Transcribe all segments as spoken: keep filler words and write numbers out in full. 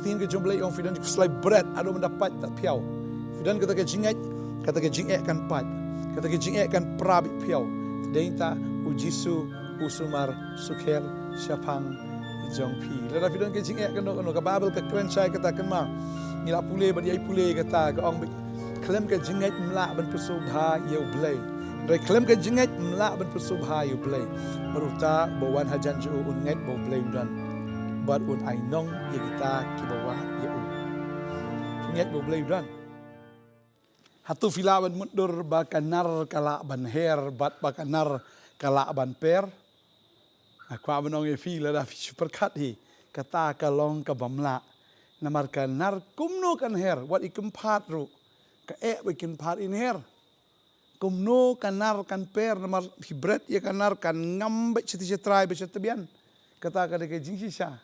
Ktien ka jong U Blei ong phi don jingkhuslai bret haduh ban da pait tad phiaw. Phi don kata ka jingngeit, kata ka jingeh kan pait. Kata ka jingeh kan pra beit phiaw. Te dei ta u Jisu u sumar sukher shaphang jong phi. Lada phi don ka jingeh kano kano, ka Baibl ka kren shai kata, kynmaw. Ngi la pule bad ïai pule kata, ka ong beit, khlem ka jingngeit ym lah ban pynsngewbha ïa U Blei. Hynrei khlem ka jingngeit ym lah ban pynsngewbha ïa U Blei. Bad uta uba wan hajan jong u un ngeit ba U Blei u don, bad un ai nong ïa kita kiba wad ïa u. Phi ngeit ba U Blei u don? Hato phi lah ban mutdur ba ka nar ka lah ban her bad ba ka nar ka lah ban per? Nga kwah ban ong ïa phi, lada phi shu pyrkhat hi, kata ka long kaba ym lah. Namar ka nar kumno kan her, wat i kynphad ruh, ka eh ba i kynphad in her. Kumno ka nar kan per, namar phi bret ïa ka nar kan ngam beit shatei shatrai beit shatbian. Kata ka dei ka jingshisha.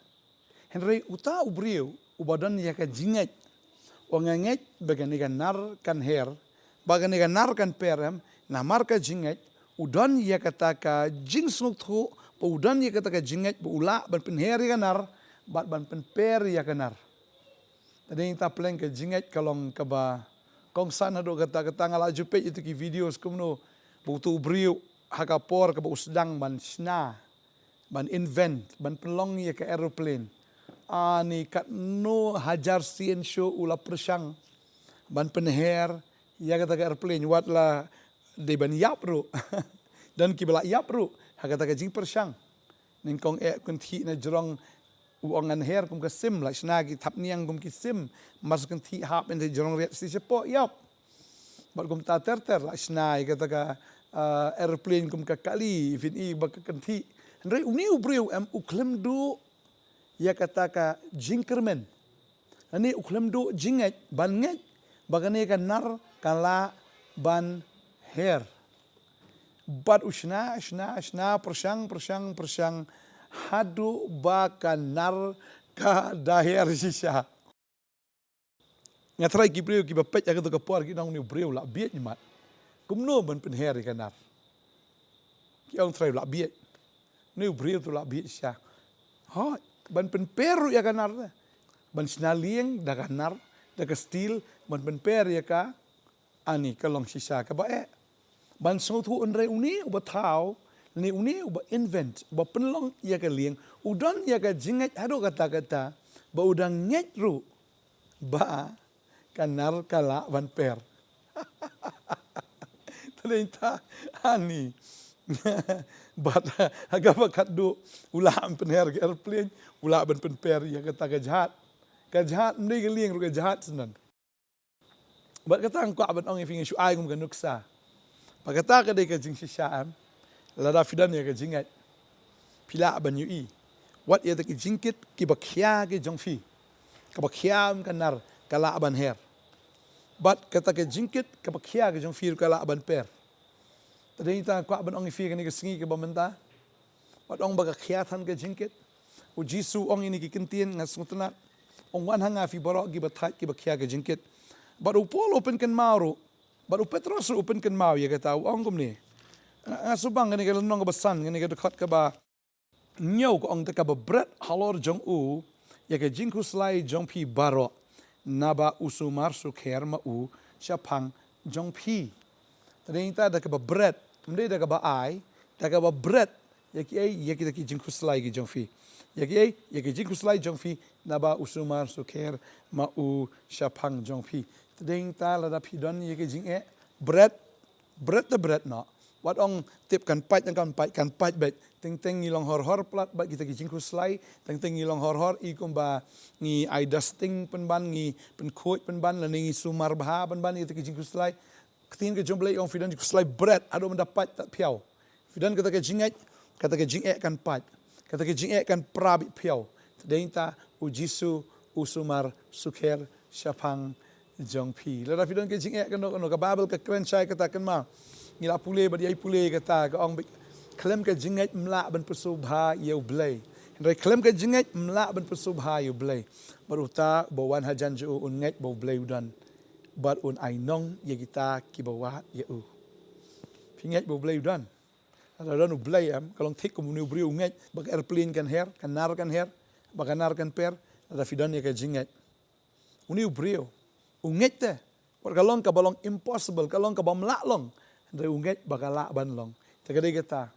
Hynrei uta u briew uba don ïa ka jingngeit, u nga ngeit ba kane ka nar kan her, ba kane ka nar kan per em, namar ka jingngeit, u don ïa kata ka jingsngewthuh, ba u don ïa kata ka jingngeit ba u lah ban pynher ïa ka nar bad ban pynper ïa ka nar. Te dei ta pleng ka jingngeit ka long kaba kongsan haduh katta katta. Nga la ju peit ïa ki videos kumno ba utu u briew ha ka por kaba u sdang ban shna, ban invent, ban pynlong ïa ka aeroplane, ani katno hajar sien shuh u la pyrshang ban pynher ïa kata ka aeroplane, wat la dei ban ïap ruh. Don kiba la ïap ruh ha kata ka jingpyrshang. Nyngkong eh kynthih na jrong, u ong ngan her kum ka sim, la shna ki thapniang kum ki sim, mar sa kynthih hap ïa na jrong riat shatei shapoh, ïap. Bad kumta ter ter, la shna ïa kata ka, ah, aeroplane kum ka kali, phin i ba ka kynthih. Hynrei une u briew em, u khlem duh ïa kata ka jingkyrmen. Lane u khlem duh jingngeit, ban ngeit ba kane ka nar ka lah ban her. Bad u shna, shna, shna, pyrshang, pyrshang, pyrshang, haduh ba ka nar ka da her shisha. Nga tharai ki briew kiba peit ha kato ka por ki ong, une u briew u la bieit, mat. Kumno ban pynher ïa ka nar? Ki ong tharai u la bieit. Une u briew te u la bieit shisha. Hooid, ban pynper ruh ïa ka nar te, ban shna lieng da ka nar, da ka steel, ban pynper ïa ka, ani ka long shisha kaba eh. Ban sngewthuh, hynrei une uba thaw, ne une uba invent, uba pynlong ïa ka lieng, u don ïa ka jingngeit haduh katta katta, ba u dang ngeit ruh ba ka nar ka lah ban per. Te dei ta, ani. Bad ha kaba khatduh, u lah ban pynher ka aeroplane, u lah ban pynper ïa kata ka jhat. Ka jhat, ym dei ka lieng ruh, ka jhat shen. Bad kata nga kwah ban ong ïa phi, nga shu ai kum ka nuksa. Bad kata ka dei ka jingshisha em, lada phi don ïa ka jingngeit, phi lah ban ïohi wat ïa kita ki jingkit kiba khia ki jong phi. Kaba khia em, ka nar ka lah ban her. Bad kata ka jingkit kaba khia ki jong phi ruh ka lah ban per. Te dei ta nga kwah ban ong ïa phi kane ka sngi kaba mynta, wat ong ba ka khia than ka jingkit. U Jisu ong ïa kine ki ktien, nga sngewtynnat. Ong, wan ha nga phi baroh kiba thait kiba khia ka jingkit. Bad u Paul u pynkynmaw ruh, bad u Petros ruh u pynkynmaw ïa kata, u ong kumne. Nga, nga sngewbang kane ka lynnong kaba san, kane ka dkhot kaba hynñiew, ka ong, te kaba bret halor jong u ïa ka jingkhuslai jong phi baroh, naba u sumar sukher ma u shaphang jong phi. Te dei ta da kaba bret, ym dei da kaba ai, da kaba bret ïa kiei, ïa kita ki jingkhuslai ki jong phi. Ïa kiei, ïa ki jingkhuslai jong phi, naba u sumar sukher ma u shaphang jong phi. Te dei ta lada phi don ïa ki jingeh, bret, bret te bret noh. Wat ong tip kan pait, kan pait, kan pait beit. Teng teng ngi long hor hor palat bad kita ki jingkhuslai. Teng teng ngi long hor hor, i kumba ngi ai dusting pynban, ngi pynkhuid pynban, lane ngi sumar bha pynban ïa kita ki jingkhuslai. Ktien ka jong U Blei ong, phi don jingkhuslai bret haduh ban da pait tad phiaw. Phi don kata ka jingngeit, kata ka jingeh kan pait. Kata ka jingeh kan pra beit phiaw. Te dei ta u Jisu u sumar sukher shaphang jong phi. Lada phi don ka jingeh kano kano, ka Baibl ka kren shai kata, kynmaw. Ngi la pule bad ïai pule kata, ka ong beit, khlem ka jingngeit ym lah ban pynsngewbha ïa U Blei. Hynrei khlem ka jingngeit ym lah ban pynsngewbha ïa U Blei. Bad uta uba wan hajan jong u un ngeit ba U Blei u don, bad un ai nong ïa kita kiba wad ïa u. Phi ngeit ba U Blei u don? Lada don U Blei em, ka long thik kum une u briew u ngeit ba ka aeroplane kan her, ka nar kan her, ba ka nar kan per. Lada phi don ïa ka jingngeit, une u briew u ngeit te, wat ka long kaba long impossible, ka long kaba ym lah long, hynrei u ngeit ba ka lah ban long. Te ka dei kata,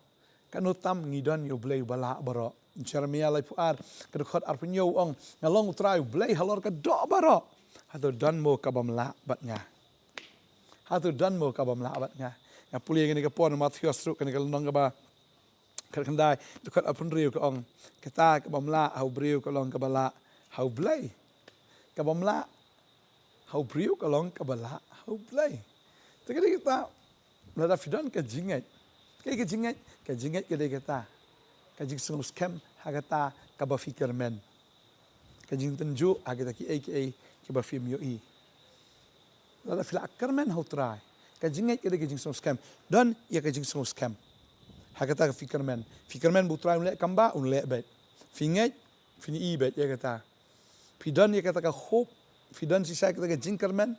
katno tam ngi don ïa u Blei uba lah baroh. Jeremaïah laiphew ar, ka dkhot arphew hynñiew u ong, nga long U Trai U Blei halor ka doh baroh. Hato don mo kaba ym lah bad nga? Hato don mo kaba ym lah bad nga? Nga pule kane ka por na Mathaios ruh, kane ka lynnong kaba khatkhyndai, dkhot arphew hynriew ka ong, kata kaba ym lah ha u briew ka long kaba lah ha U Blei. Kaba ym lah ha u briew ka long kaba lah ha U Blei. Te ka dei kata, lada phi don ka jingngeit. Ka, ka jingngeit, ka jingngeit ka dei kata, ka jingsngewskhem ha kata kaba phi kyrmen. Ka jingtynjuh ha kita kiei kiei kiba phim ïohi. Lada phi la kyrmen ha U Trai, ka jingngeit ka dei ka jingsngewskhem. Don ïa ka jingsngewskhem ha kata ka phi kyrmen. Phi kyrmen ba U Trai un leh kam ba, un leh beit. Phi ngeit, phin ïohi beit ïa kata. Phi don ïa kata ka hope, phi don shisha ïa kata ka jingkyrmen.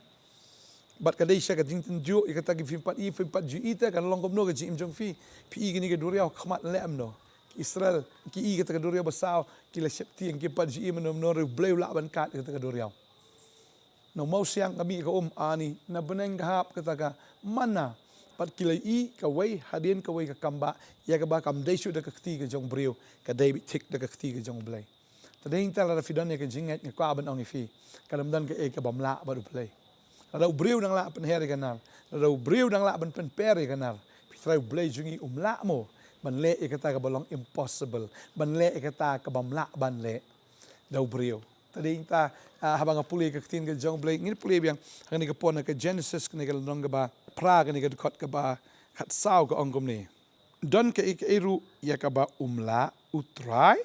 Bad ka dei shisha ka jingtynjuh ïa kata ki phim pat ïohi, phim pat ju ïohi te kan long kumno ka jingim jong phi. Phi ïohi kane ka duriaw, khmat leh kumno? Ki Israel ki ïohi kata ka duriaw basaw, ki la sheptieng, kim pat ju ïohi kumno kumno, hynrei U Blei u lah ban kat ïa kata ka duriaw. Na u mawsiang ka mih ka um, ani na bneng ka hap kata ka manna. Bad ki la ïohi kawei hadien kawei ka kam ba, ïa kaba kam dei shuh da ka kti ka jong u briew, ka dei beit thik da ka kti ka jong U Blei. Te dei nangta lada phi don ïa ka jingngeit, nga kwah ban ong ïa phi, kan ym don kaei kaba ym lah bad U Blei. Lada u briew u dang lah pynher ïa ka nar, lada u briew u dang lah ban pynper ïa ka nar, phi trai U Blei jong ngi um lah mo ban leh ïa kata kaba long impossible, ban leh ïa kata kaba ym lah ban leh da u briew? Te dei nangta, ah, haba nga pule ka ktien ka jong U Blei, ngin pule biang ha kane ka por na ka Genesis, kane ka lynnong kaba phra, kane ka dkhot kaba khatsaw ka ong kumne: Don kaei kaei ruh ïa kaba um lah U Trai?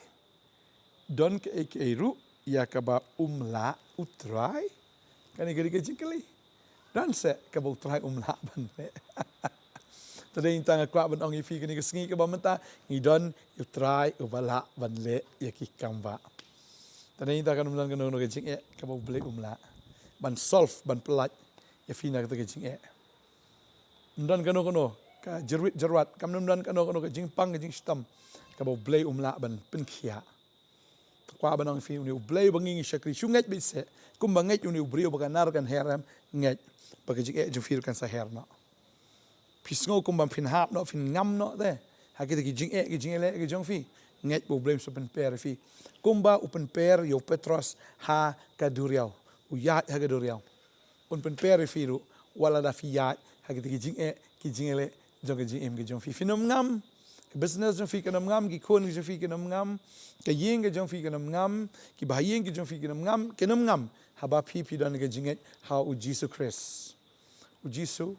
Don kaei kaei ruh ïa kaba um lah U Trai? Kane ka dei ka jingkylli. Don seh kaba U Trai um lah ban leh? Te dei nangta nga kwah ban ong ïa phi kane ka sngi kaba mynta, ngi don ïa U Trai uba lah ban leh ïa ki kam ba. Te dei nangta kan ym don kano kano ka jingeh kaba U Blei um lah ban solve, ban pynlait ïa phi na kata ka jingeh. Ym don kano kano ka jyrwit jyrwat, kam ym don kano kano ka jingpang ka jingshitom kaba U Blei um lah ban pynkhiah. Kwah ban ong ïa phi, une U Blei uba ngi ngi shakri, shu ngeit beit seh. Kumba ngeit une u briew ba ka nar kan her, em, ngeit ba ka jingeh jong phi ruh kan sa her noh. Phi sngew kumba phin hap noh, phin ngam noh te ha kita ki jingeh, ki jingeh leh ki jong phi, ngeit ba U Blei un sa pynper ïa phi. Kumba u pynper ïa u Petros ha ka duriaw, u ïaid ha ka duriaw, un pynper ïa phi ruh wat lada phi ïaid ha kita ki jingeh, ki jingeh leh jong ka jingim ka jong phi. Phin ym ngam, ka business jong phi kan ym ngam, ki khun ki jong phi kin ym ngam, ka ïing ka jong phi kan ym ngam, ki bahaïing ki jong phi kin ym ngam, kin ym ngam haba phi, phi don ka jingngeit ha U Jisu Khrist. U Jisu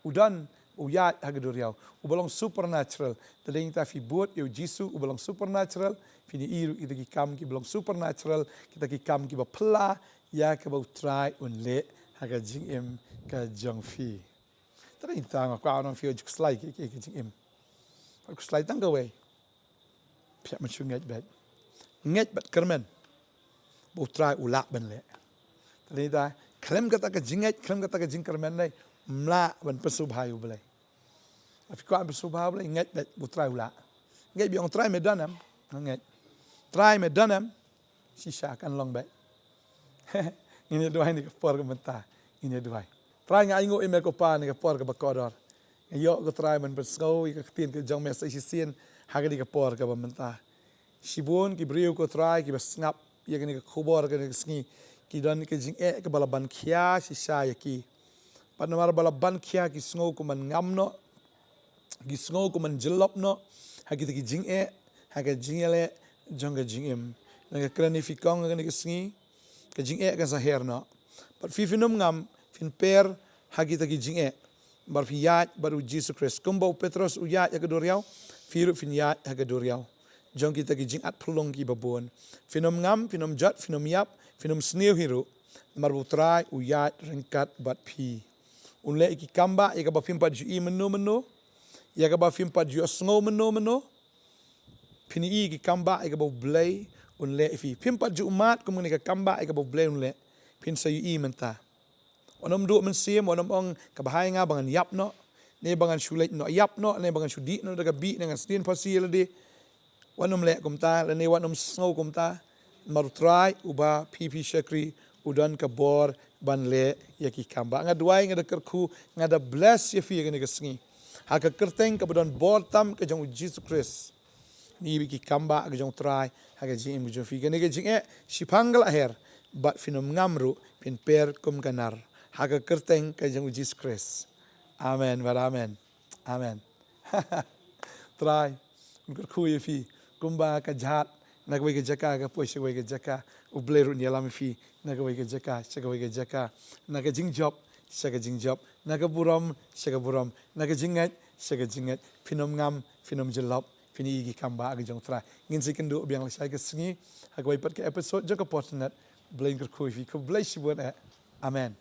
u don, u ïaid ha ka duriaw, uba long supernatural. Te dei nangta phi bud ïa U Jisu uba long supernatural, phin ïohi ruh kita ki kam kiba long supernatural, kita ki kam kiba phylla ïa kaba U Trai un leh ha ka jingim ka jong phi. Te dei nangta nga kwah ban ong ïa phi, wat ju khuslai ki, ki, ki jingim. Wat khuslai tang kawei. Phi hap ban shu ngeit beit. Ngeit bad kyrmen ba U Trai u lah ban leh. Te dei nangta khlem kata ka jingngeit, khlem kata ka jingkyrmen, dei ym lah ban pynsngewbha ïa U Blei. Phi kwah ban pynsngewbha ïa U Blei, ngeit beit ba U Trai u lah. Ngeit beit, ong, Trai me don em? Nga ngeit. Trai me don em? Shisha kan long beit. Ngin ïa duwai ha kane ka por ka mynta. Ngin ïa duwai. Trai, nga ainguh ïa me ko Pa ha kane ka por kaba kordor. Nga ïoh ko Trai ban pynsngew ïa ka ktien ka jong me sa shisien ha kane ka por kaba mynta. Shibun ki briew ko Trai kiba sngap ïa kane ka khubor kane ka sngi, ki don ka jingeh kaba la ban khia shisha ïa ki. Bad namar ba la ban khia, ki sngew kum ban ngam noh, ki sngew kum ban jyllop noh ha kita ki jingeh, ha ka jingeh leh jong ka jingim. Nga kren ïa phi kong ha kane ka sngi, ka jingeh kan sa her noh. Bad phi phin ym ngam, phin per ha kita ki jingeh. Namar phi ïaid bad U Jisu Khrist. Kumba u Petros u ïaid ha ka duriaw, phi ruh phin ïaid ha ka duriaw jong kita ki jingat phyllung kiba bun. Phin ym ngam, phin ym jot, phin ym ïap, phin ym sniew hi ruh. Namar ba U Trai u ïaid ryngkat bad phi. Un leh ïa ki kam ba, ïa kaba phim pat ju ïohi mynno mynno, ïa kaba phim pat ju sngew mynno mynno. Phin ïohi ïa ki kam ba ïa kaba U Blei un leh ïa phi. Phim pat ju mad kum kane ka kam ba ïa kaba U Blei un leh. Phin sa ïohi mynta. Wat nym duh mynsiem, wat nym ong, ka bha ïa nga ba ngan ïap noh, ne ba ngan shu leit noh ïap noh, ne ba ngan shu dih noh da ka bih, ne ngan sdien phasi ïa lade. Wat nym leh kumta, lane wat nym sngew kumta. Namar u Trai uba phi phi shakri u don ka bor ban leh ïa ki kam ba. Nga duwai, nga da kyrkhu, nga da bless ïa phi ïa kane ka sngi ha ka kyrteng kaba don bor tam ka jong u Jisu Khrist. Ni bi ki kam ba ka jong u Trai ha ka jingim ka jong phi. Kane ka jingeh shiphang ka la her, bad phin ym ngam ruh, phin per kum ka nar. Ha ka kyrteng ka jong u Jisu Khrist. Amen bad amen. Amen. Trai, ngan kyrkhu ïa phi kumba ka jhat na kawei ka jaka ka poi sha kawei ka jaka. U Blei ruh un ïalam ïa phi na kawei ka jaka sha kawei ka jaka, na ka jingjop sha ka jingjop, na ka burom sha ka burom, na ka jingngeit sha ka jingngeit. Phin ym ngam, phin ym jyllop, phin ïohi ïa ki kam ba ka jong u Trai. Ngin sa ïakynduh biang lashai ka sngi ha kawei pat ka episode jong ka Por Tynat. Blei un kyrkhu ïa phi. Khublei shibun eh. Amen.